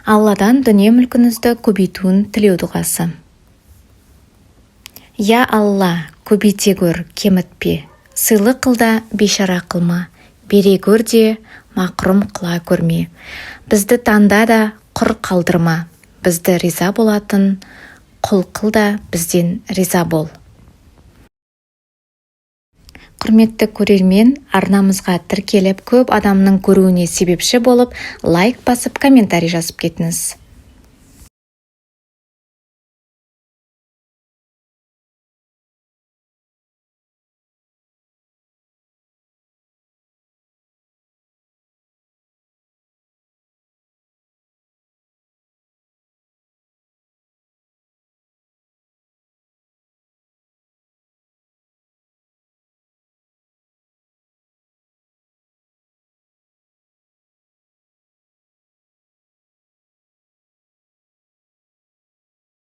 Алладан дүние-мүлкіңізді көбейтуін тілеу дұғасы. Я Алла, көбейте көр, кемітпе. Сыйлы қыл да, бейшара қылма. Бере көр де, мақрұм қыла көрме. Бізді таңда да құр қалдырма. Бізді риза болатын құл қыл да, бізден риза бол. Құрметті көрермен, арнамызға тіркеліп, көп адамның көруіне себепші болып, лайк басып, комментарий жазып кетіңіз.